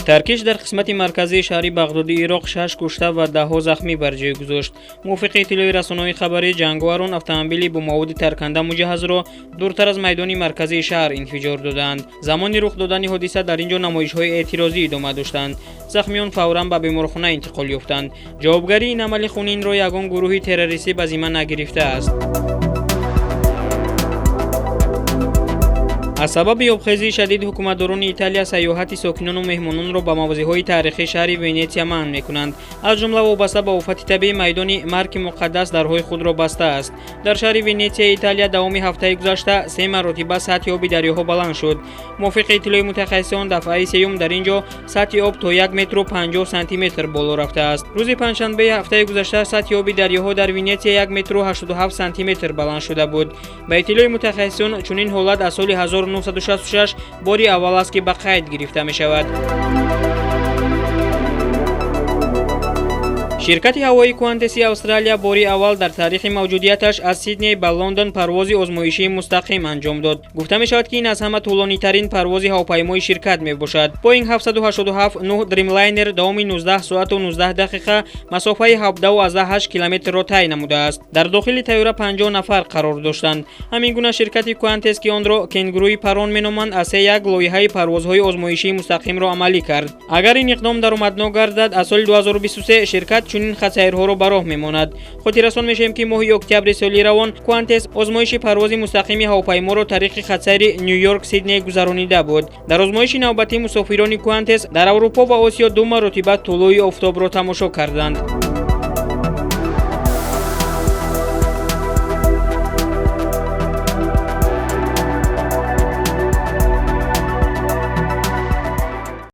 Таркиш дар қисмати марказии шаҳри Бағдоди Ироқ шаш кушта ва даҳҳо захмӣ бар ҷой гузошт. Мувофиқи иттилои расонаҳои хабарӣ, ҷанговарон автомобили бо маводи тарканда муҷаҳҳазро дуртар аз майдони марказии шаҳр инфиҷор доданд. Замони рух додани ҳодиса дар ин ҷо намоишҳои эътирозӣ идома доштанд. Захмиён фавран ба беморхона интиқол ёфтанд. Ҷавобгарии ин амали хунинро ягон гурӯҳи террористӣ ба зимма нагирифтааст. Аз сабаби обхезии шадид ҳукуматдорони Италия сайёҳати сокинону меҳмононро ба мавзеъҳои таърихии шаҳри Венетсия манъ мекунанд. Аз ҷумла вобаста ба офати табиӣ майдони Марки Муқаддас дарҳои худро бастааст. Дар шаҳри Венетсияи Италия давоми ҳафтаи гузашта се маротиба сатҳи оби дарёҳо баланд шуд. Мувофиқи иттилои мутахассисон, дафъаи сеюм дар ин ҷо сатҳи об то 1 метру 50 сантиметр боло рафтааст. Рӯзи панҷшанбеи ҳафтаи гузашта сатҳи оби дарёҳо дар Венетсия 1 метру 87 сантиметр баланд шуда буд. Ба иттилои мутахассисон, чунин ҳолат аз соли 1966 бори аввал аст, ки ба қайд гирифта мешавад. Ширкати ҳавоии Куантеси Австралия бори аввал дар таърихи мавҷудияташ аз Сидней ба Лондон парвози озмоишии мустақим анҷом дод. Гуфта мешавад, ки ин аз ҳама тӯлонитарин парвози ҳавопаймои ширкат мебошад. Боинг 787-9 Dreamliner давоми 19 соату 19 дақиқа масофаи 17,8 километрро тай намудааст. Дар дохили тайёра 50 нафар қарор доштанд. Ҳамин гуна ширкати Куантес, ки онро кенгуруи парон меноманд, аз се як лоиҳаи парвозҳои озмоишии мустақимро амалӣ кард. Агар ин иқдом даромаднок гардад, аз соли 2023 ширкат чунин хатсайрҳоро ба роҳ мемонад. Хотиррасон мешавем, ки моҳи октябри соли равон Куантес озмоиши парвози мустақими ҳавопайморо тариқи хатсайри Ню Йорк Сидней гузаронида буд. Дар озмоиши навбатӣ мусофирони Куантес дар Аврупо ва Осиё ду маротиба тулӯи офтобро тамошо карданд.